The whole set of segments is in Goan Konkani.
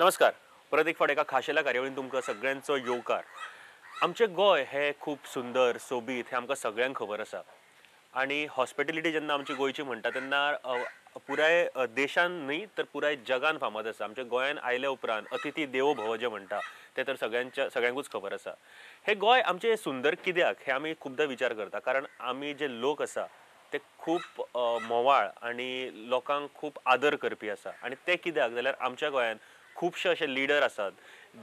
नमस्कार, परत एक फावट एका खाशेल्या कार्यावळीन तुमकां सगळ्यांचो येवकार. आमचें गोंय हें खूब सुंदर सोबीत हें आमकां सगळ्यांक खबर आसा आनी हॉस्पिटेलिटी जेन्ना आमची गोंयची म्हणटा तेन्ना पुराय देशान न्ही तर पुराय जगान फामाद आसा. आमच्या गोंयान आयल्या उपरांत अतिथी देवो भव जें म्हणटा तें तर सगळ्यांकूच खबर आसा. हें गोंय आमचें सुंदर कित्याक हें आमी खुबदां विचार करता, कारण आमी जे लोक आसा ते खूब म्होंवाळ आनी लोकांक खूब आदर करपी आसा. आनी तें कित्याक जाल्यार आमच्या गोंयान खुबशे अशे लिडर आसात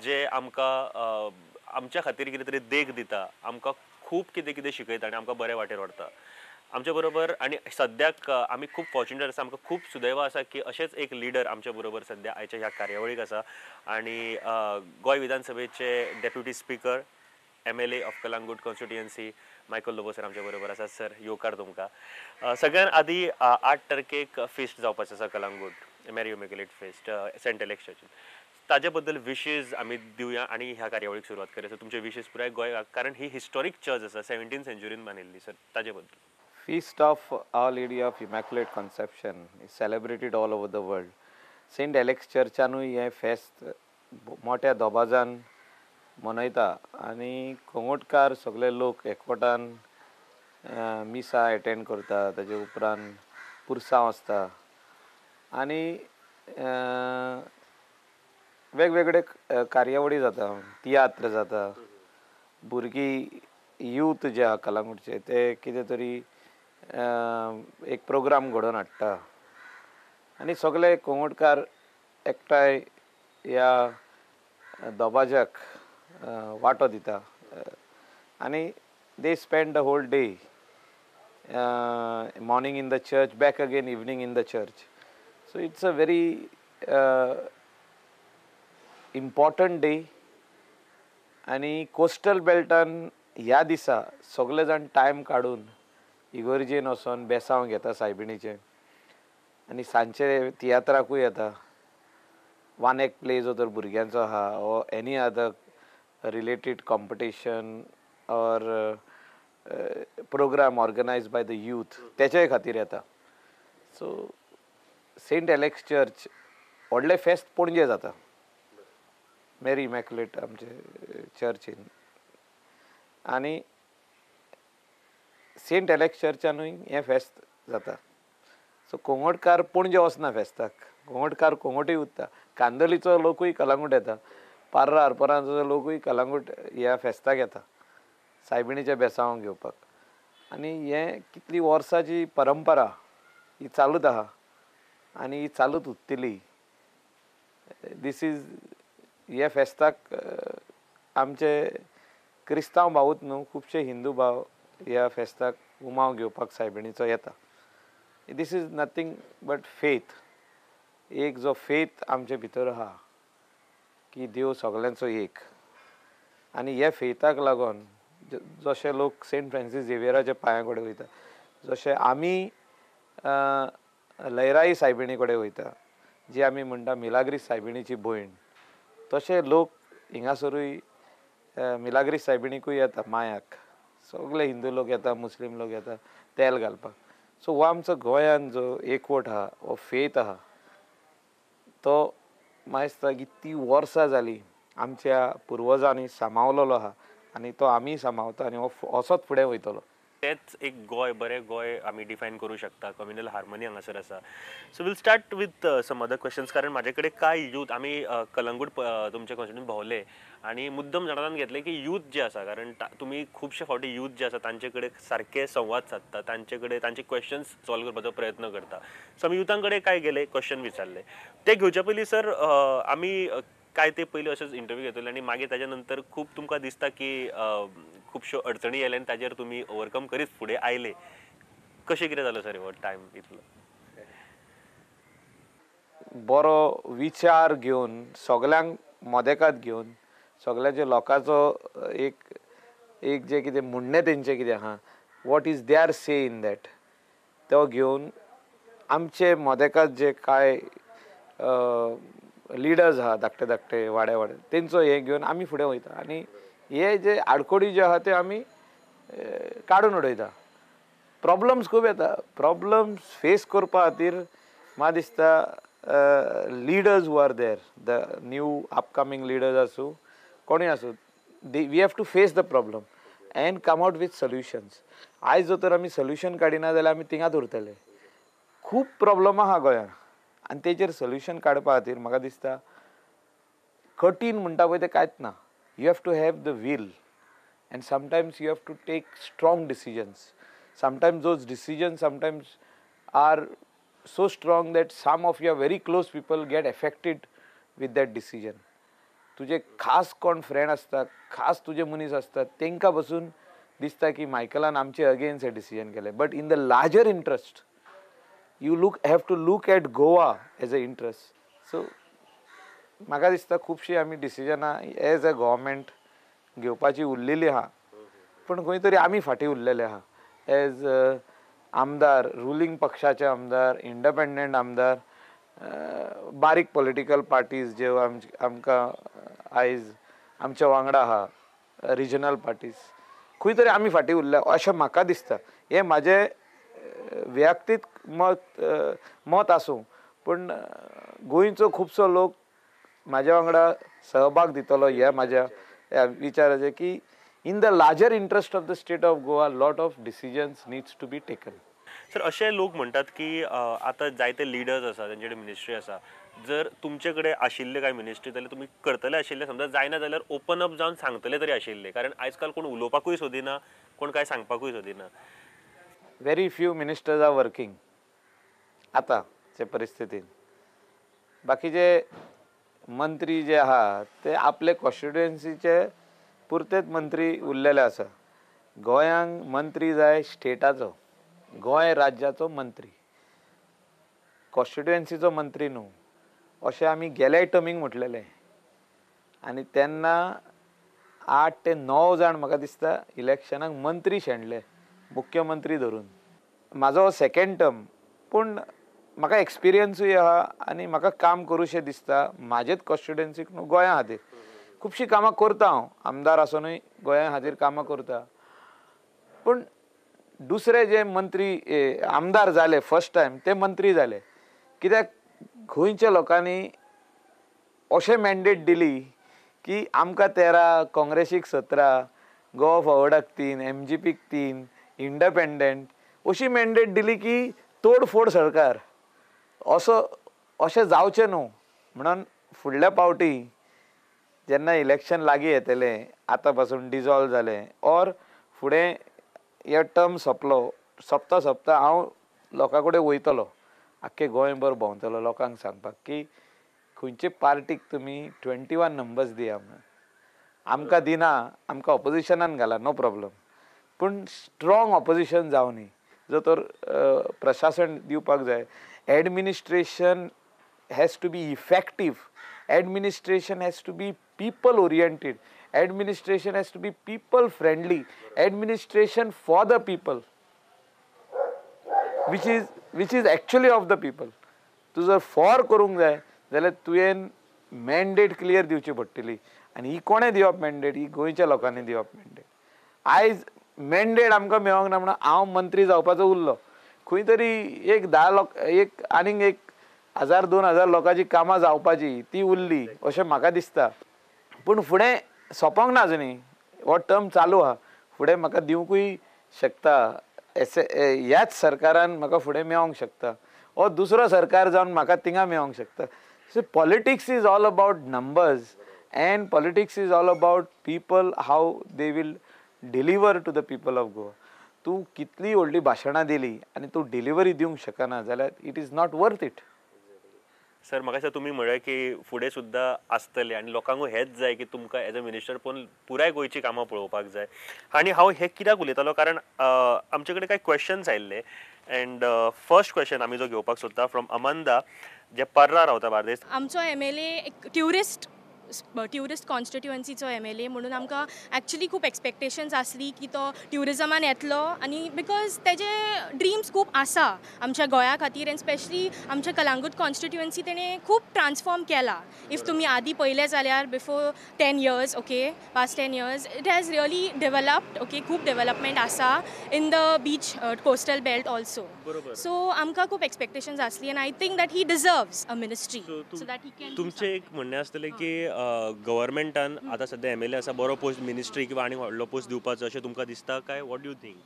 जे आमकां आमच्या खातीर कितें तरी देख दिता, आमकां खूब कितें कितें शिकयता आनी आमकां बरे वाटेर व्हरता आमच्या बरोबर. आनी सद्याक आमी खूब फॉर्च्युनेट आसा, आमकां खूब सुदैव आसा की अशेंच एक लिडर आमच्या बरोबर सद्या आयच्या ह्या कार्यावळीक आसा. आनी गोंय विधानसभेचे deputy speaker, MLA of Calangute constituency Michael Lobo sir आमच्या बरोबर आसा. सर, येवकार तुमकां. सगळ्यान आदी 8 तारखेक फेस्ट जावपाचें आसा Calangute, Mary Immaculate feast saint Alex चर्चीन, ताजे बद्दल विशेस आमी दिवया आनी ह्या कार्यावळीक सुरवात करूया. सो तुमचे विशेस पुराय गोंयाक, कारण ही हिस्टॉरीक चर्च आसा, 17th सेंच्युरीन बांदिल्ली. सर, ताजे बद्दल. Feast of Our Lady of Immaculate Conception is celebrated all over the world. Saint Alex चर्चानूय हें फेस्त मोठ्या दबाजान मनयता आनी कोंगोटकार सगळे लोक एकवटान मिसा एटेंड करता. ताजे उपरांत पुरसांव आसता आनी वेगवेगळे कार्यावळी जाता, तियात्र जाता. भुरगीं यूथ जे आहा कलांगूटचे ते कितें तरी एक प्रोग्राम घडोवन हाडटा आनी सगळे कोंगोटकार एकठांय ह्या दबाज्याक वांटो दिता आनी they spend the whole day, morning in the church, back again evening in the church. So it's a very important day. आनी कोस्टल बेल्टान ह्या दिसा सगळे जाण टायम काडून इगर्जेन वचोन बेसांव घेता सायबिणीचें आनी सांजचे तियात्राकूय येता. वन एक प्ले जो तर भुरग्यांचो आहा or any other related competition or programme organise by the youth, तेच्याय खातीर येता. सो सेंट एलेक्स चर्च व्हडलें फेस्त पणजे जाता, मेरी इमॅक्युलेट आमचे चर्चीन. आनी सेंट एलेक्स चर्चानूय हें फेस्त जाता. सो कोंगोटकार पणजे वचना फेस्ताक, कोंगोटकार कोंगोटूय उरता. कांदोलीचो लोकूय कलांगूट येता, पार्रा आरपोरांचो लोकूय कलांगूट ह्या फेस्ताक येता सायबिणीच्या बेसांव घेवपाक. आनी हें कितली वर्सांची परंपरा ही चालूत आहा आनी ही चालूत उरतली. This is ह्या फेस्ताक आमचे क्रिस्तांव भावूच न्हू, खुबशे हिंदू भाव ह्या फेस्ताक उमाव घेवपाक सायबिणीचो येता. This is nothing but faith. एक जो फेथ आमचे भितर आहा की देव सगळ्यांचो एक, आनी ह्या फेथाक लागून जशे लोक सेंट फ्रांसीस झेवियराच्या पांयां कडेन वयता, जशे आमी लयराई सायबिणी कडेन वयता, जी आमी म्हणटा मिलाग्रीस सायबिणीची भयण, तशे लोक हिंगासरूय मिलाग्रीस सायबिणीकूय येता मायाक. सगळे हिंदू लोक येता, मुस्लीम लोक येता तेल घालपाक. सो हो आमचो गोंयान जो एकवट आहा, हो फेथ आहा, तो म्हाका दिसता कितलीं वर्सां जालीं आमच्या पुर्वजांनी सांबाळलेलो आहा आनी तो आमी सांबाळता आनी हो असोच फुडें वयतलो. तेच एक गोंय, बरें गोंय आमी डिफायन करूं शकता. कम्युनल हार्मनी हांगासर आसा. So we'll start with some other questions, कारण म्हाजे कडेन कांय यूथ, आमी कलंगूट तुमच्या कॉन्स्टिट्युएन्सीन भोंवले आनी मुद्दम जाणान घेतलें की यूथ जे आसा, कारण तुमी खुबशे फावटी यूथ जे आसा तांचे कडेन सारके संवाद सादता, तांचे कडेन तांचे क्वेश्चन्स सॉल्व करपाचो प्रयत्न करता. सो आमी युथां कडेन काय गेले क्वेश्चन विचारले. ते घेवच्या पयलीं सर आमी काय ते पयलीं अशेंच इंटरव्यू घेतले आनी मागीर ताच्या नंतर खूब तुमकां दिसता की खुबश्यो अडचणी आयले आनी ताजेर तुमी ओवरकम करीत फुडें आयले. कशें कितें जालें सर हो टायम इतलो? बरो विचार घेवन, सगळ्यांक मदेकात घेवन, सगळ्यांच्या लोकांचो एक एक जें कितें म्हणणें तेंचें कितें आहा, what is their say in that, तो घेवन आमचे मदेकात जे कांय लिडर्स आहा धाकटे धाकटे वाड्या वाड्या तेंचो हें घेवन आमी फुडें वयता आनी हे जे आडखळी ज्यो आहा त्यो आमी काडून उडयता. प्रॉब्लम्स खूब येता, प्रॉब्लम्स फेस करपा खातीर म्हाका दिसता leaders who are there, the new upcoming leaders आसूं कोणूय आसूं, we have to face the problem and come out with solutions. आयज जर तर आमी सोल्युशन काडिना जाल्यार आमी थिंगाच उरतले. खूब प्रॉब्लम आहा गोंयांत आनी तेजेर सोल्युशन काडपा खातीर म्हाका दिसता कठीण म्हणटा पळय तें कांयच ना. You have to have the will and sometimes you have to take strong decisions. Sometimes those decisions sometimes are so strong that some of your very close people get affected with that decision. तुझे खास कोण फ्रेंड आसता, खास तुजे मनीस आसता, तेंकां बसून दिसता की मायकलान आमचे अगेन्स्ट हें डिसिजन केलें. But in the larger interest you have to look at Goa as a interest. So म्हाका दिसता खुबशीं आमी डिसिजनां एज अ गव्हर्मेंट घेवपाची उरलेली आहा, पूण खंय तरी आमी फाटीं उरलेले आहा एज आमदार, रुलींग पक्षाचे आमदार, इंडिपेंडंट आमदार, बारीक पॉलिटिकल पार्टीज ज्यो आमकां आयज आमच्या वांगडा आहा, रिजनल पार्टीज, खंय तरी आमी फाटीं उरल्या अशें म्हाका दिसता. हें म्हाजें वैयक्तीक मत आसूं, पूण गोंयचो खुबसो लोक म्हाज्या वांगडा सहभाग दितलो ह्या म्हाज्या विचाराचेर की in the larger interest of the state of Goa lot of decisions needs to be taken. Sir, अशे लोक म्हणटात की आतां जायते लिडर्स आसा तेंचे कडेन मिनिस्ट्री आसा, जर तुमचे कडेन आशिल्ले कांय मिनिस्ट्री जाल्यार तुमी करतले आशिल्ले, समजा जायना जाल्यार ओपन अप जावन सांगतले तरी आशिल्ले, कारण आयज काल कोण उलोवपाकूय सोदिना, कोण कांय सांगपाकूय सोदिना. Very few ministers are working आतांचे परिस्थितीन. बाकीचे मंत्री जे आहा ते आपले कॉन्स्टिट्युएन्सीचे पुरतेच मंत्री उरलेले आसा. गोंयांक मंत्री जाय स्टेटाचो, गोंय राज्याचो मंत्री, कॉन्स्टिट्युएन्सीचो मंत्री न्हू, अशें आमी गेल्या टर्मीक म्हटलेलें. आनी तेन्ना 8 ते 9 जाण म्हाका दिसता इलेक्शनाक मंत्री शेणले, मुख्यमंत्री धरून. म्हाजो सेकेंड टर्म, पूण म्हाका एक्सपिरियन्सूय आहा आनी म्हाका काम करूशें दिसता म्हाजेच कॉन्स्टिट्युएन्सीक न्हू, गोंया खातीर खुबशीं कामां करता हांव, आमदार आसुनूय गोंया खातीर कामां करता. पूण दुसरे जे मंत्री आमदार जाले फर्स्ट टायम ते मंत्री जाले, कित्याक गोंयच्या लोकांनी अशें मॅन्डेट दिली की आमकां 13, काँग्रेसीक 17, गोवा फॉरवर्डाक 3, एमजीपीक 3, इंडिपेंडंट, अशी मॅन्डेट दिली की तोडफोड सरकार असो अशें जावचें न्हू म्हणून फुडल्या पावटी जेन्ना इलेक्शन लागीं येतलें, आतां पासून डिजॉल्व जालें ऑर फुडें हे टर्म सोंपलो, सोंपता सोंपता हांव लोकां कडेन वयतलो, आख्खे गोंयभर भोंवतलो लोकांक सांगपाक की खंयचे पार्टीक तुमी 21 नंबर्स दिया म्हणून. आमकां दिना, आमकां ऑपोजिशनान घाला, नो प्रॉब्लम, पूण स्ट्रॉंग ऑपोजिशन जावनी. जो तर प्रशासन दिवपाक जाय, administration has to be effective, administration has to be people oriented, administration has to be people friendly, administration for the people, which is actually of the people. तूं जर फॉर करूंक जाय जाल्यार तुवें मॅन्डेट क्लियर दिवची पडटली. आनी ही कोणें दिवप मॅन्डेट? ही गोंयच्या लोकांनी दिवप मॅन्डेट. आयज मॅन्डेट आमकां मेळोंक ना म्हणून हांव मंत्री जावपाचो उरलो. खंय तरी एक 10 लोक, एक आनीक 1000 2000 लोकांची कामां जावपाची ती उरली अशें म्हाका दिसता. पूण फुडें सोंपोंक ना अजुनूय, हो टर्म चालू आहा, फुडें म्हाका दिवंकूय शकता, ह्याच सरकारान म्हाका फुडें मेळोंक शकता, हो दुसरो सरकार जावन म्हाका थिंगा मेळोंक शकता. So politics is all about numbers and politics is all about people, how they will deliver to the people of Goa. तूं कितली व्हडली भाशणां दिली आनी तूं डिलिव्हरी दिवंक शकना जाल्यार it is not worth it. Sir, म्हाका दिसता तुमी म्हळें की फुडें सुद्दां आसतलें आनी लोकांकूय हेंच जाय की तुमकां एज अ मिनिस्टर पळोवन पुराय गोंयची कामां पळोवपाक जाय. आनी हांव हें कित्याक उलयतालो, कारण आमचे कडेन कांय क्वेश्चन्स आयिल्ले एंड फर्स्ट क्वेश्चन आमी जो घेवपाक सोदता फ्रॉम अमंदा, जे पर्रा रावता बार्देस. आमचो MLA एक ट्युरिस्ट ट्युरिस्ट कॉन्स्टिट्युएन्सीचो एमएलए म्हणून आमकां एक्चुली खूब एक्सपेक्टेशन्स आसली की तो ट्युरिजमान येतलो आनी because तेजे ड्रीम्स खूब आसा आमच्या गोंया खातीर एंड स्पेशली आमच्या कलांगूट कॉन्स्टिट्युएन्सी तेणें खूब ट्रान्सफॉर्म केला. If तुमी आदी पळयलें जाल्यार before 10 years, okay, past 10 years, it has really developed, okay. खूब डेवलपमेंट आसा in the beach, coastal belt also. So आमकां खूब एक्सपेक्टेशन्स आसली and I think that he deserves a ministry so that he can तुमचें एक म्हणणें आसतलें की गव्हर्मेंटान आतां सद्या एमएलए आसा, बरो पोस्ट, मिनिस्ट्री किंवा आनी व्हडलो पोस्ट दिवपाचो अशें तुमकां दिसता काय what you think?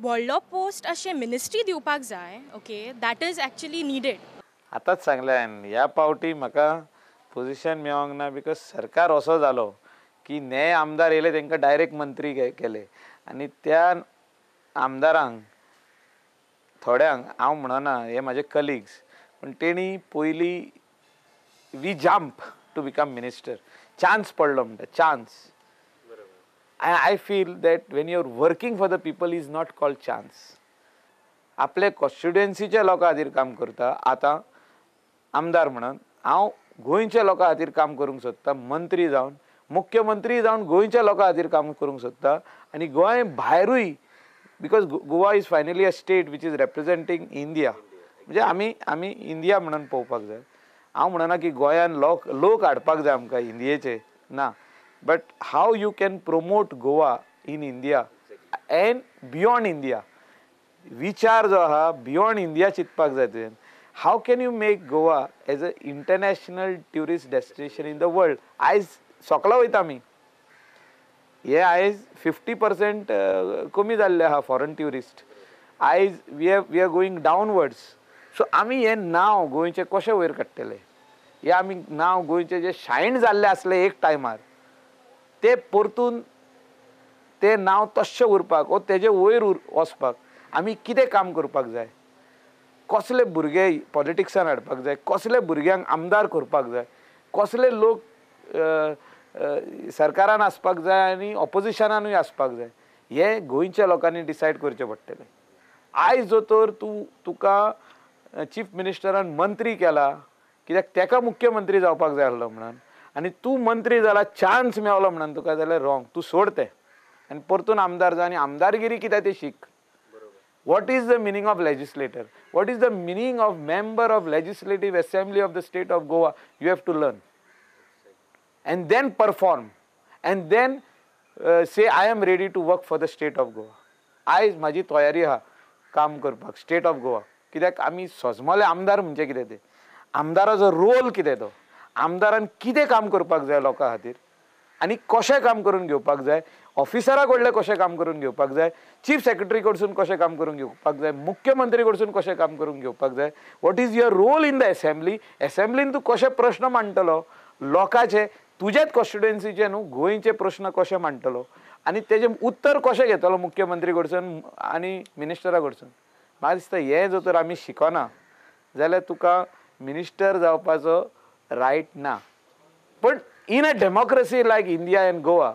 व्हडलो पोस्ट अशें मिनिस्ट्री दिवपाक जाय, okay, that is actually needed. आतांच सांगलें हांवें, ह्या पावटी म्हाका पोजिशन मेळोंक ना because सरकार असो जालो की ने आमदार येयले तांकां डायरेक्ट मंत्री केले आनी त्या आमदारांक थोड्यांक, हांव म्हणना, हे म्हाजे कलिग्स, पूण तेणी पयलीं we jump to become minister, chance पडलो म्हणटा chance. I feel that when you are working for the people is not called chance. आपले कॉन्स्टिट्युएन्सीच्या लोकां खातीर काम करता. आतां आमदार म्हणून हांव गोंयच्या लोकां खातीर काम करूंक सोदता, मंत्री जावन, मुख्यमंत्री जावन गोंयच्या लोकां खातीर काम करूंक सोदता आनी गोंय भायरूय, because Goa is finally a state which is representing India. म्हणजे आमी इंडिया म्हणून पळोवपाक जाय. हांव म्हणना की गोंयान लोक लोक हाडपाक जाय आमकां इंडियेचे, ना, but how you can promote Goa in India and beyond India. विचार जो आहा बियोंड इंडिया चिंतपाक जाय तुवें. How can you make Goa as a international tourist destination in the world? आयज सोकला वयता आमी, हे आयज 50% कमी जाल्ले आहा फॉरन ट्युरिस्ट. आयज we are going downwards. So आमी हें नांव गोंयचें कशें वयर काडटले? हें आमी नांव गोंयचें जें शायन जाल्लें आसलें एक टायमार, तें परतून तें नांव तश्शें उरपाक वो तेजे वयर वचपाक आमी कितें काम करपाक जाय? कसले भुरगे पॉलिटिक्सान हाडपाक जाय? कसले भुरग्यांक आमदार करपाक जाय? कसले लोक सरकारान आसपाक जाय आनी ऑपोजिशनानूय आसपाक जाय? हें गोंयच्या लोकांनी डिसायड करचें पडटलें. आयज जो तर तूं तुका चीफ मिनिस्टरान मंत्री केला कित्याक तेका मुख्यमंत्री जावपाक जाय आसलो म्हणून, आनी तूं मंत्री जाला, चान्स मेवलो म्हणून तुका, जाल्यार रॉंग. तूं सोड तें आनी परतून आमदार जा आनी आमदारगिरी कितें तें शीक. What is the meaning of legislator? What is the meaning of member of Legislative Assembly of the state of Goa? You have to learn and then perform and then say I am ready to work for the state of Goa. आयज म्हाजी तयारी आहा काम करपाक स्टेट ऑफ गोवा, कित्याक आमी सोजमले आमदार म्हणजे कितें तें, आमदाराचो रोल कितें तो, आमदारान कितें काम करपाक जाय लोकां खातीर आनी कशें काम करून घेवपाक जाय, ऑफिसरा कडलें कशें काम करून घेवपाक जाय, चीफ सेक्रेटरी कडसून कशें काम करून घेवपाक जाय, मुख्यमंत्री कडसून कशें काम करून घेवपाक जाय. What is your role in the assembly? एसेंब्लीन तूं कशें प्रश्न मांडटलो लोकांचे, तुज्याच कॉन्स्टिट्युएन्सीचे न्हू, गोंयचे प्रश्न कशे मांडटलो आनी तेजें उत्तर कशें घेतलो मुख्यमंत्री कडसून आनी मिनिस्टरा कडसून. म्हाका दिसता हें जर तर आमी शिकना जाल्यार तुका मिनिस्टर जावपाचो रायट ना. पण in a democracy like India and Goa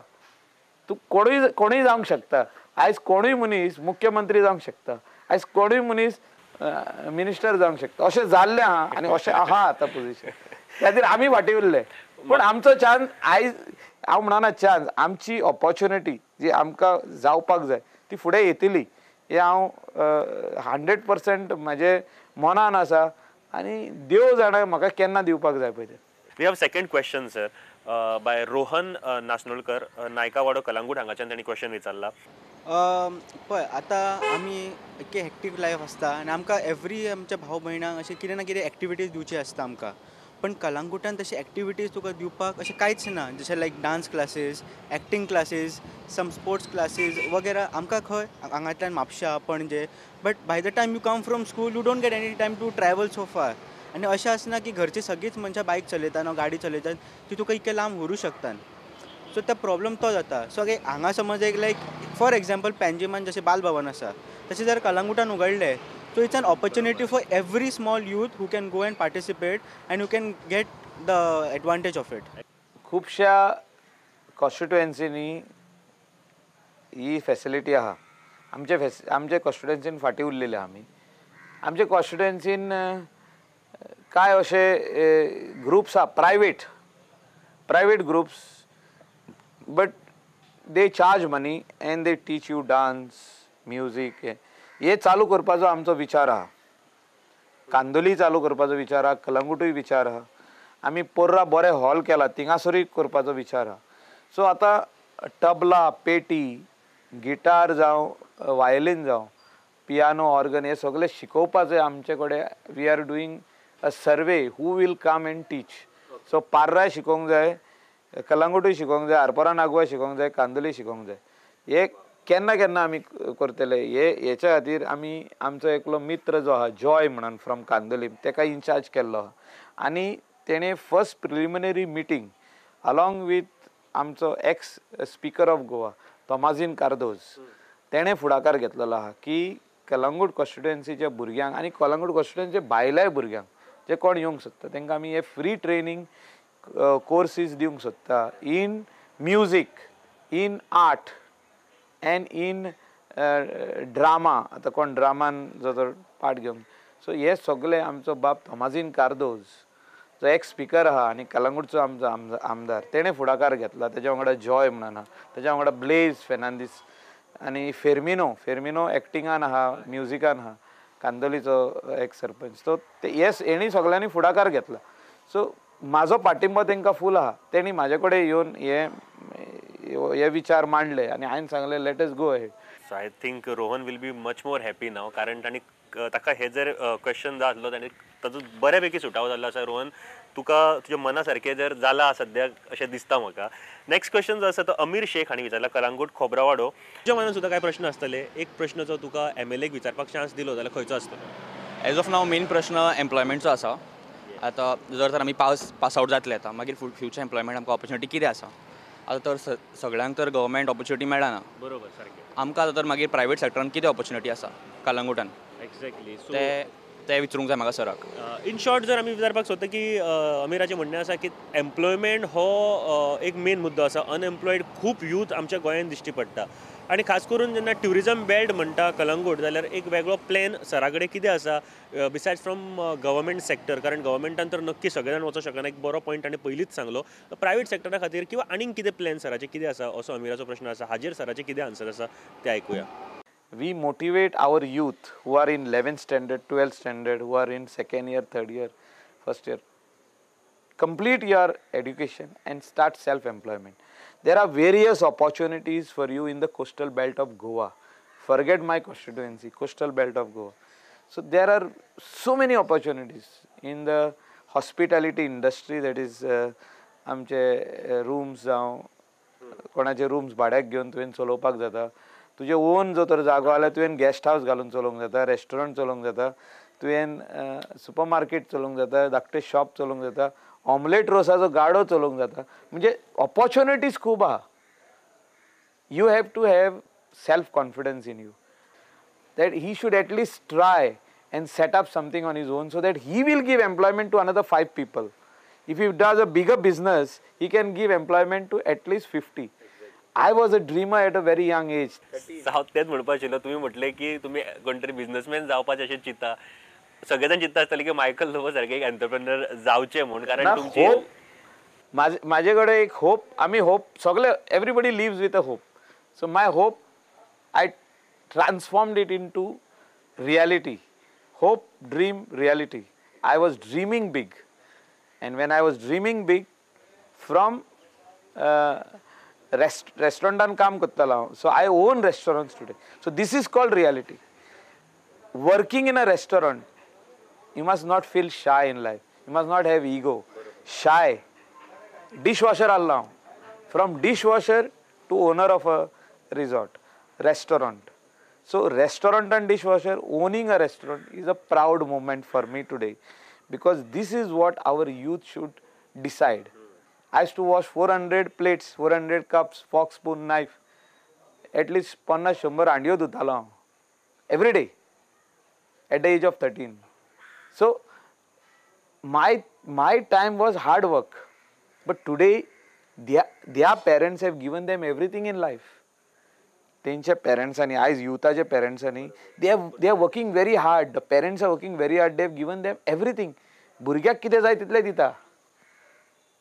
तूं कोणूय कोणूय जावंक शकता. आयज कोणूय मनीस मुख्यमंत्री जावंक शकता, आयज कोणूय मनीस मिनिस्टर जावंक शकता. अशें जाल्लें आहा आनी अशें आहा आतां पोजिशन. त्या खातीर आमी फाटीं उरले, पूण आमचो चान्स आयज, हांव म्हणना चान्स, आमची ऑपॉर्च्युनिटी जी आमकां जावपाक जाय ती फुडें येतली हें हांव 100% म्हाजे मनान आसा आनी देव जाणा म्हाका केन्ना दिवपाक जाय पळय तें. We have second question, sir, by Rohan Nasnolkar, Naikawado, Calangute हांगाच्यान तांणी क्वेश्चन विचारला. पळय, आतां आमी इतके हेक्टीक लायफ आसता आनी आमकां एवरी आमच्या भाव भयणांक अशें कितें ना कितें एक्टिविटीज दिवची आसता आमकां, पण कलांगुटान तशे एक्टिविटीज तुका दिवपाक अशें कांयच ना, जशें like dance classes, acting classes, some sports classes वगैरा. आमकां खंय हांगांतल्यान म्हापशा, Panaji, but by the time you come from school you don't get any time to travel so far. आनी अशें आसना की घरची सगळींच मनशां बायक चलयतात वा गाडी चलयतात ती तुका इतकें लांब व्हरूं शकतात. सो तो प्रॉब्लम तो जाता. सो हांगा समज एक लायक फॉर एग्जाम्पल पेंजिमान जशें बाल भवन आसा तशें जर कलांगुटान उगडलें, so it's an opportunity for every small youth who can go and participate and who can get the advantage of it. खुबश्या कॉन्स्टिट्युएन्सीनी ही फॅसिलिटी आहा. आमचे कॉन्स्टिट्युएन्सीन फाटीं उरलेले आहा आमी. आमचे कॉन्स्टिट्युएन्सीन कांय अशे ग्रुप्स आहा, private Private groups, but they charge money and they teach you dance, music. हे चालू करपाचो आमचो विचार आहा. कांदोली चालू करपाचो विचार आहा, कलंगूटूय विचार आहा. आमी पोर्रा बरें हॉल केला थिंगासरूय करपाचो विचार आहा. सो आतां तबला, पेटी, गिटार जावं, वायलीन जावं, पियानो, ऑर्गन हे सगळे शिकोवपाचे आमचे कडेन. We are doing a survey who will come and teach. So पार्राय शिकोवंक जाय, कलंगूटूय शिकोवंक जाय, आरपोरा नागवा शिकोवंक जाय, कांदोली शिकोवंक जाय. हे केन्ना केन्ना आमी करतले हे हेच्या खातीर आमी आमचो एकलो मित्र जो आहा जॉय म्हणून फ्रॉम कांदोली, तेका इनचार्ज केल्लो आहा. आनी तेणें first preliminary meeting along with आमचो ex speaker of Goa Tomazinho Cardozo, तेणें फुडाकार घेतलेलो आहा की कलंगूट कॉन्स्टिट्युएन्सीच्या भुरग्यांक आनी कलंगूट कॉन्स्टिट्युएन्सीच्या भायल्याय भुरग्यांक जे कोण येवंक सोदता तांकां आमी हे फ्री ट्रेनींग कोर्सीस दिवंक सोदता in music, in art and in drama. आतां कोण ड्रामान जो तर पार्ट घेवंक, सो हे सगळे आमचो बाब तोमाजीन कार्दोज जो एक्स स्पिकर आहा आनी कलंगूटचो आमचो आमदार, तेणें फुडाकार घेतला. तेज्या वांगडा जॉय म्हणून आहा, तेज्या वांगडा ब्लेज फेर्नांदीस आनी फेर्मिनो, फेर्मिनो एक्टिंगान आहा, म्युजिकान आहा, कांदोलीचो एक सरपंच. सो ते येस हेणी सगळ्यांनी फुडाकार घेतला. सो म्हाजो पाठिंबो तांकां फूल आहा. तेणी म्हाजे कडेन येवन हे हे विचार मांडले आनी हांवें सांगलें let us go ahead. So I think Rohan will be much more happy now, कारण तांणी ताका हे जर क्वेश्चन जाय आसलो ताणें ताजो बऱ्या पैकी सुटावो जाल्लो आसा. रोहन, तुका तुज्या मना सारकें जर जालां सद्याक अशें दिसता म्हाका. नेक्स्ट क्वेश्चन जो आसा तो अमीर शेख हांणी विचारला, कलंगूट खोबरावाडो. तुज्या मनान सुद्दां कांय प्रश्न आसतले, एक प्रश्न जो तुका एमएलएक विचारपाक चान्स दिलो जाल्यार खंयचो आसतलो? एज ऑफ नाव मेन प्रश्न एम्प्लॉयमेंटचो आसा. आतां जर तर आमी पास आवट जातले आतां मागीर फ्युचर एम्प्लॉयमेंट आमकां ऑपॉर्च्युनिटी कितें आसा? आतां तर सगळ्यांक तर गव्हर्मेंट ऑपॉर्च्युनिटी मेळना. बरोबर, सारकें. आमकां आतां तर मागीर प्रायवेट सेक्टरान कितें ऑपॉर्च्युनिटी आसा कलंगूटान? एक्झॅक्टली. सो ते विचारूंक जाय म्हाका सराक. इन शॉर्ट जर आमी विचारपाक सोदता की अमीराचें म्हणणें आसा की एम्प्लॉयमेंट हो एक मेन मुद्दो आसा. अनएम्प्लॉयड खूब यूथ आमच्या गोंयांत दिश्टी पडटा आनी खास करून जेन्ना ट्युरिजम बेल्ट म्हणटा कलंगूट जाल्यार एक वेगळो प्लॅन सरा कडेन कितें आसा बिसायड्स फ्रॉम गव्हर्मेंट सेक्टर, कारण गव्हर्मेंटान तर नक्की सगळे जाण वचोंक शकना, एक बरो पॉयंट ताणें पयलींच सांगलो. प्रायवेट सेक्टरा खातीर किंवा आनीक कितें प्लॅन सराचें कितें आसा असो अमीराचो प्रश्न आसा. हाजेर सराचें कितें आन्सर आसा तें आयकुया. We motivate our youth who are in 11th standard, 12th standard, who are in second year, third year, first year. Complete your education and start self-employment. There are various opportunities for you in the coastal belt of Goa. Forget my constituency, coastal belt of Goa. So there are so many opportunities in the hospitality industry, that is आमचे rooms जावं, कोणाचे rooms भाड्याक घेवन तुवें चलोवपाक जाता. तुजे ओन जो तर जागो जाल्यार तुवें गेस्ट हावस घालून चलोवंक जाता, रेस्टॉरंट चलोवंक जाता, तुवें सुपर मार्केट चलोवंक जाता, धाकटें शॉप चलोवंक जाता, ऑमलेट रोसाचो गाडो चलोवंक जाता. म्हणजे ऑपॉर्च्युनिटीज खूब आहा. You have to have self confidence in you that he should at least try and set up something on his own so that he will give employment to another 5 people. If he does a bigger business he can give employment to at least 50. I was a dreamer at a very young age. हांव तेंच म्हणपाक आशिल्लो, तुमी म्हटलें की तुमी कोण तरी बिजनसमॅन जावपाचें अशें चिंता, सगळे जाण चिंता आसतले की मायकल लोबो सारके एक एंटरप्रेनर जावचें म्हूण, कारण तुमची होप म्हाजे कडेन एक होप, आमी होप सगळे, everybody lives with a hope. So my hope I transformed it into reality. Hope, dream, reality. I was dreaming big, and when I was dreaming big from रेस्टॉरंटान काम करतालो हांव. So I own restaurants today. So this is called reality. Working in a restaurant, you must not feel shy in life, you must not have ego. Shy dishwasher आहलो हांव, from dishwasher to owner of a resort, restaurant. So restaurant and dishwasher, owning a restaurant is a proud moment for me today, because this is what our youth should decide. I used to wash 400 plates, 400 cups, fork, spoon, knife. At least 50-100 हांडयो धुतालो हांव every day at the age of 13. So my time was hard work, but today their parents have given them everything in life. तेंच्या पेरंट्सांनी, आयज युथाच्या पेरंट्सांनी, they are working very hard. The parents are working very hard. They have given them everything. भुरग्याक कितें जाय तितलें दिता,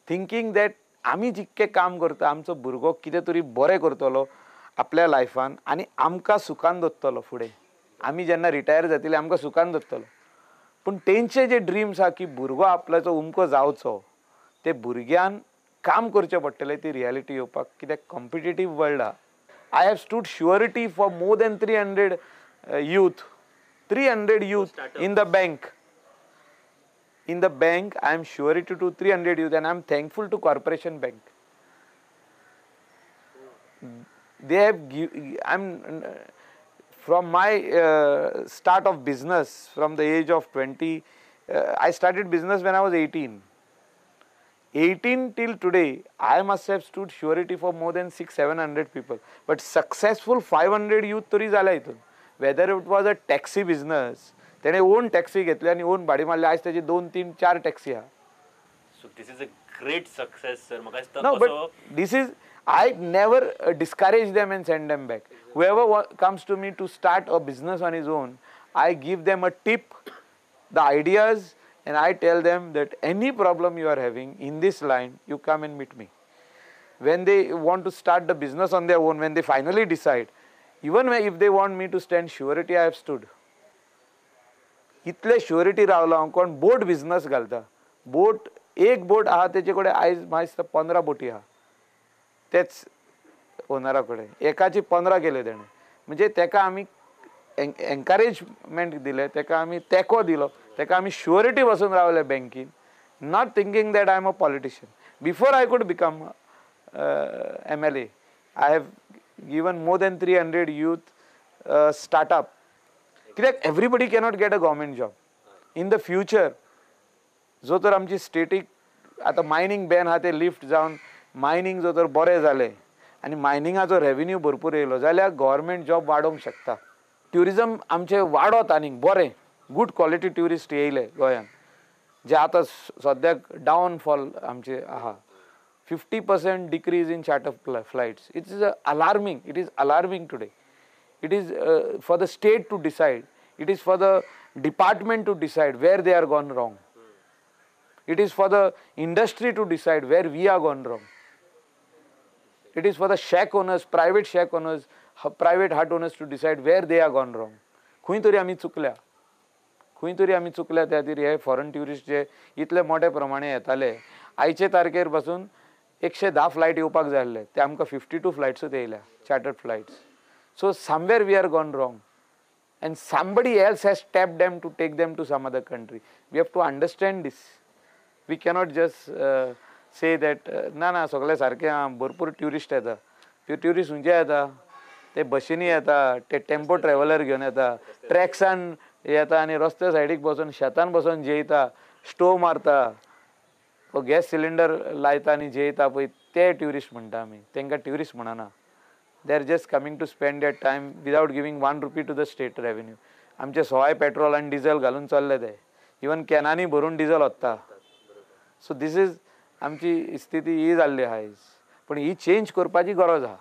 thinking that आमी जितकें काम करता आमचो भुरगो कितें तरी बरें करतलो आपल्या लायफान आनी आमकां सुखान दवरतलो फुडें. आमी जेन्ना रिटायर जातले आमकां सुखान दवरतलो. पूण तेंचे जे ड्रिम्स आहा की भुरगो आपल्याचो उमको जावचो, ते भुरग्यान काम करचें पडटलें ती रियलिटी येवपाक, कित्याक कॉम्पिटेटीव वर्ल्ड आहा. I have stood surety for more than 300 youth, 300 youth in the bank. In the bank I am surety to 300 youth and I am thankful to Corporation Bank. They have give, I am from my start of business from the age of 20, I started business when I was 18. 18 till today, I must have stood surety for more than 600-700 people. But successful 500 youth तरी जाला हितून. Whether it was a taxi business, तेणे ओन टॅक्सी घेतली आनी ओन भाडी मारली, आयज तेजी 2, 3, 4 टॅक्सी आहा. So this is a great success sir. म्हाका दिसता No, but this is, I never discourage them and send them back. Whoever comes to me to start a business on his own, I give them a tip, the ideas, and I tell them that any problem you are having in this line, you come and meet me. When they want to start the business on their own, when they finally decide, even if they want me to stand surety, I have stood. इतले surety रावला हांव, कोण बोट बिजनस घालता, बोट एक बोट आहा तेचे कडेन आयज म्हाका दिसता 15 बोटी आहा तेच ओनरा कडेन, एकाची 15 केले तेणें. म्हणजे तेका आमी एनकरेजमेंट दिलें, तेका आमी तेंको दिलो, तेका आमी शुअरिटी बसून रावले बँकीन, not thinking that I am a politician. Before I could become MLA, I have given more than 300 youth startup. कित्याक everybody cannot get a government job in the future. जो तर आमची स्टेटीक आतां मायनींग बॅन आहा, ते लिफ्ट जावन मायनींग जो तर बरें जालें आनी मायनिंगाचो रेवेन्यू भरपूर येयलो जाल्यार गव्हर्मेंट जॉब वाडोवंक शकता. ट्युरिजम आमचें वाडत आनीक बरें गूड क्वॉलिटी ट्युरिस्ट येयले गोंयांत, जे आतां सद्याक डावनफॉल आमचे आहा. 50% decrease in charter flights. It is alarming. It is alarming today. It is for the state to decide. It is for the department to decide where they are gone wrong. It is for the industry to decide where we are gone wrong. It is for the shack owners, private shack owners, private hut owners to decide where they are gone wrong. खंय तरी आमी चुकल्या, खंय तरी आमी चुकल्या. त्या खातीर हे फॉरेन ट्युरिस्ट जे इतले मोठे प्रमाणे येताले, आयचे तारखेर पासून 110 फ्लायट येवपाक जाय आसले, ते आमकां 52 फ्लायट्सूच येयल्या, chartered flights. So somewhere we are gone wrong and somebody else has tapped them to take them to some other country. We have to understand this. We cannot just say that ना ना सगळे सारके आहा, भरपूर ट्युरिस्ट येता. त्यो ट्युरिस्ट खंयचे येता? ते बशींनी येता, ते टेम्पो ट्रॅव्हलर घेवन येता, ट्रॅक्सान येता आनी रस्त्या सायडीक बसून शेतान बसून जेयता, स्टोव मारता, गॅस सिलिंडर लायता आनी जेयता पळय, ते ट्युरिस्ट म्हणटा आमी. तांकां ट्युरिस्ट म्हणना. They are just coming to spend their time without giving 1 rupee to the state revenue. आमचे सवाय पेट्रोल आनी डिझल घालून चल्ले ते, इवन कॅनांनी भरून डिझल वता. सो these is आमची स्थिती ही जाल्ली आहा आयज. पूण ही चेंज करपाची गरज आहा.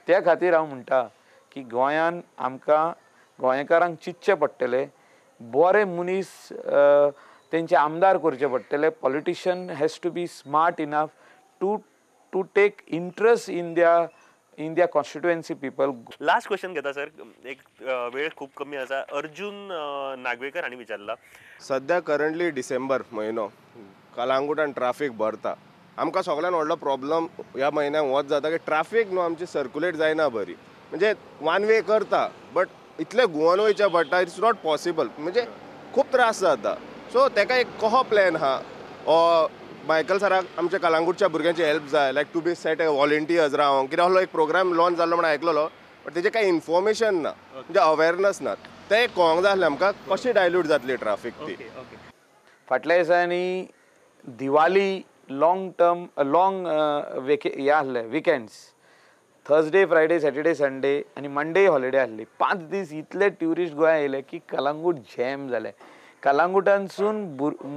त्या खातीर हांव म्हणटा की गोंयान आमकां गोंयकारांक चिंतचें पडटलें, बरे मनीस तेंचे आमदार करचे पडटले. Politician has to be smart enough to take interest in their constituency people. Last question घेता सर, एक वेळ खूब कमी आसा. अर्जुन नागवेकर हांणी विचारला, सद्या करंटली डिसेंबर म्हयनो कलांगूटान ट्राफीक भरता. आमकां सगळ्यान व्हडलो प्रॉब्लम ह्या म्हयन्याक होच जाता की ट्राफीक न्हू आमची सर्क्युलेट जायना बरी. म्हणजे वन वे करता बट इतले घुंवन वयचें पडटा, it's not possible. म्हणजे खूब त्रास जाता. सो तेका एक कसो प्लॅन आहा? मायकल सराक आमच्या कलांगूटच्या भुरग्यांची हेल्प जाय, like to be set a volunteers रावन कितें आहलो एक प्रोग्राम लॉन्च जाल्लो म्हण आयकलेलो, बट तेजें कांय इन्फॉर्मेशन ना, म्हणजे अवेरनस ना. तें एक कळोंक जाय आसलें आमकां कशी डायल्यूट जातली ट्राफीक ती. फाटल्या दिसांनी दिवाली लाँग टर्म लाँग वेके हे आसले weekends, Thursday Friday Saturday Sunday आनी मंडे हॉलिडे आसली. 5 दीस इतले ट्युरिस्ट गोंया येयले की कलांगूट जॅम जालें. कलांगुटांसून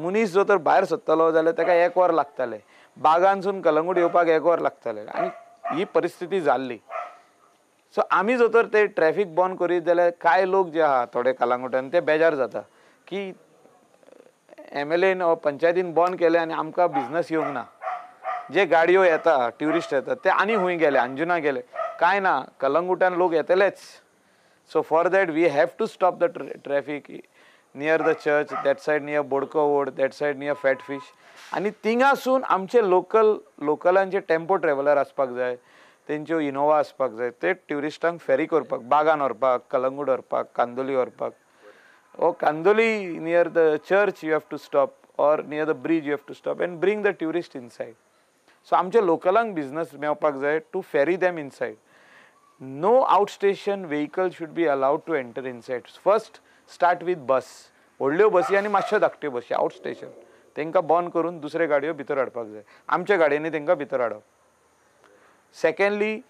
मनीस जो तर भायर सरतलो जाल्यार ताका 1 वर लागतालें, बागांसून कलंगूट येवपाक 1 वर लागतालें आनी ही परिस्थिती जाल्ली. सो आमी जो तर ते ट्रॅफीक बंद करीत जाल्यार कांय लोक जे आहा थोडे कलांगुटान ते बेजार जाता की एम एल एन पंचायतीन बंद केलें आनी आमकां बिजनस येवंक ना. जे गाडयो येता ट्युरिस्ट येता ते आनी खूंय गेले, अंजुना गेले, कांय ना, कलंगूटान लोक येतलेच. So for that we have to stop the traffic near the church, that side near Bodko Vod, that side near Fat Fish. आनी थिंगासून आमचे लोकल लोकलांचे टेम्पो ट्रॅव्हलर आसपाक जाय, तेंच्यो इनोवा आसपाक जाय, ते ट्युरिस्टांक फेरी करपाक, बागान व्हरपाक, कलंगूट व्हरपाक, कांदोली व्हरपाक. ओ Candolim near the church you have to stop or near the bridge you have to stop and bring the tourist inside. So आमच्या लोकलांक बिजनस मेळपाक जाय to ferry them inside. No outstation vehicle should be allowed to enter inside. First start with bus, व्हडल्यो बसी आनी मातश्यो धाकट्यो बसी आउटस्टेशन, तांकां बंद करून दुसरे गाडयो भितर हाडपाक जाय, आमच्या गाडयांनी तांकां भितर हाडप. Secondly,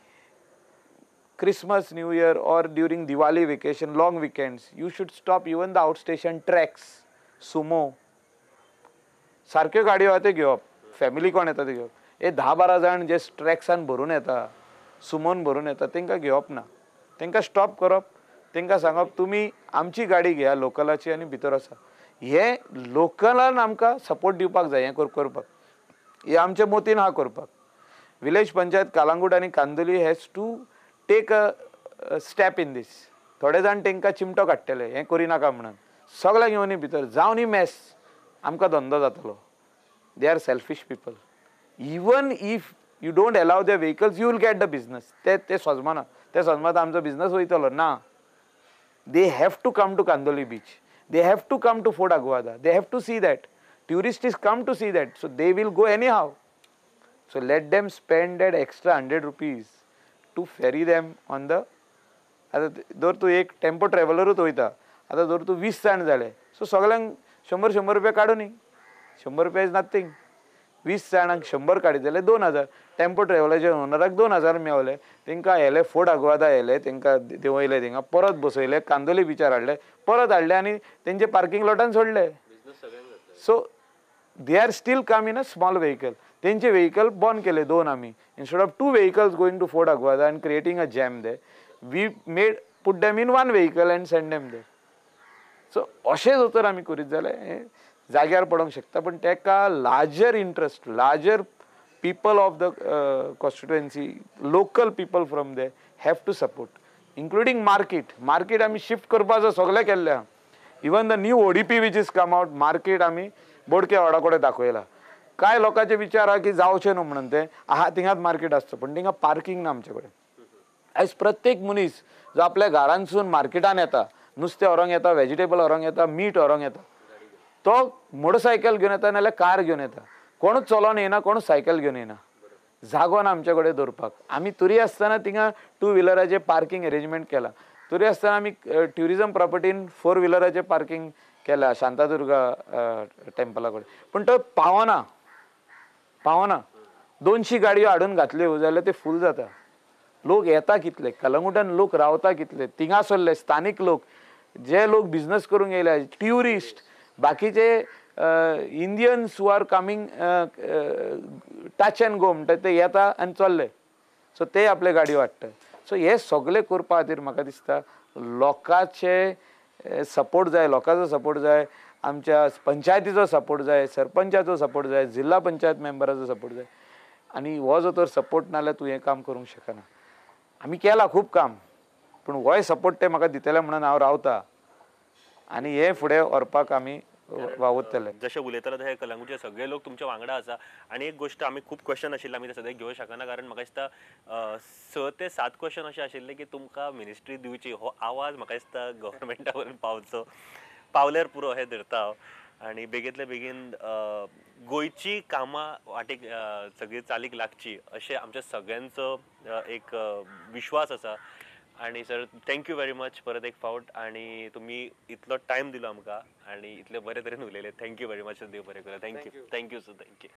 Christmas, new year or during Diwali vacation, long weekends, you should stop even the outstation tracks, Sumo सारक्यो गाडयो आहा त्यो घेवप, फॅमिली कोण येता ते घेवप. हे 10-12 जाण जे ट्रॅक्सान भरून येता, सुमोन भरून येता, तांकां घेवप ना, तांकां स्टॉप करप, तांकां सांगप तुमी आमची गाडी घेया लोकलाची आनी भितर आसा. हे लोकलान आमकां सपोर्ट दिवपाक जाय, हें करपाक, हे आमच्या मोतीन आहा करपाक. विलेज पंचायत कालांगूट आनी Candolim has to take a step in this. थोडे जाण तांकां चिमटो काडटले हें करिनाका म्हणून, सगळें घेवन भितर जावन ही मॅस, आमकां धंदो जातलो. They are selfish people. Even if you don't allow the vehicles you will get the business. ते सजमाना, ते सजमाता आमचो बिजनस वयतलो ना. They have to come to Candolim beach, they have to come to Fort Aguada, they have to see that. Tourist is come to see that, so they will go anyhow. So let them spend that extra 100 rupees to ferry them on the. आतां जर तूं एक टेम्पो ट्रॅव्हलरूच वयता, आतां जर तूं 20 जाण जाले, सो सगळ्यांक 100-100 रुपया काडूं न्ही, 100 रुपया is nothing. 20 जाणांक 100 काडीत जाल्यार 2000, टेम्पो ट्रॅव्हलाच्या ओनराक 2000 मेवले, तांकां व्हेले फोर्ट आगवादा व्हेले, तांकां देंवयले, थिंगा परत बसयले, कांदोली बिचार हाडले, परत हाडले आनी तेंचे पार्किंग लॉटान सोडले. So they are still come in a small vehicle. तेंचे व्हेकल बंद केले 2 आमी, instead of 2 vehicles going to Fort Aguada and creating a jam there, we made put them in 1 vehicle and send them there. So अशें जर तर आमी करीत जाल्यार हें जाग्यार पडोंक शकता, पण ताका larger interest, larger people of the constituency, local people from they have to support, including market. Market आमी शिफ्ट करपाचो सगळें केल्लें आहा. Even the new ODP which is come out, market आमी बोडके वाडा कडेन दाखयला. कांय लोकांचे विचार आहा की जावचें न्हू म्हणून तें आहा थिंगाच मार्केट आसचो, पण थिंगा पार्किंग ना आमचे कडेन. आयज प्रत्येक मनीस जो आपल्या घरांतसून मार्केटान येता, नुस्तें व्हरोंक येता, वेजिटेबल व्हरोंक येता, मीठ व्हरोंक येता, तो मोटरसायकल घेवन येता नाल्यार कार घेवन येता. कोणूच चलोन येना, कोणूच सायकल घेवन येना, जागो ना आमचे कडेन दवरपाक. आमी तरी आसतना थिंगा 2 व्हिलराचें पार्किंग एरेंजमेंट केलां, तरी आसतना आमी ट्युरिजम प्रॉपर्टीन 4 व्हिलराचें पार्किंग केलां शांतादुर्गा टेम्पला कडेन, पूण तो पावना पावना. 200 गाडयो हाडून घातल्यो जाल्यार ते फूल जाता. लोक येता कितले, कलंगूटान लोक रावता कितले, थिंगासरले स्थानीक लोक, जे लोक बिजनस करूंक येयल्या, ट्युरिस्ट, बाकीचे Indians who are coming touch and go म्हणटा ते येता आनी चल्ले, सो ते आपले गाडयो हाडटा. सो हे सगळे करपा खातीर म्हाका दिसता लोकांचे सपोर्ट जाय, लोकांचो सपोर्ट जाय, आमच्या पंचायतीचो सपोर्ट जाय, सरपंचाचो सपोर्ट जाय, जिल्हा पंचायत मेंबराचो सपोर्ट जाय. आनी हो जर तर सपोर्ट ना जाल्यार तूं हें काम करूंक शकना. आमी केलां खूब काम, पूण होय सपोर्ट ते म्हाका दितले म्हणून हांव रावता आनी हें फुडें व्हरपाक आमी वावुरतले. जशें उलयताले तशें कलंगूटचे सगळे लोक तुमच्या वांगडा आसा. आनी एक गोश्ट आमी खूब क्वेश्चन आशिल्ले आमी ते सद्याक घेवंक शकना, कारण म्हाका दिसता 6 ते 7 क्वेश्चन अशें आशिल्ले की तुमकां मिनिस्ट्री दिवची, हो आवाज म्हाका दिसता गव्हर्मेंटा पर्यंत पावचो, पावल्यार पुरो हें धरता हांव. आनी बेगींतल्या बेगीन गोंयची कामां वाटेक सगळी चालीक लागची अशें आमच्या सगळ्यांचो एक विश्वास आसा. आनी sir thank you very much परत एक फावट, आनी तुमी इतलो टायम दिलो आमकां आनी इतले बरे तरेन उलयले. Thank you very much, देव बरें करूं. Thank you, thank you sir, thank you.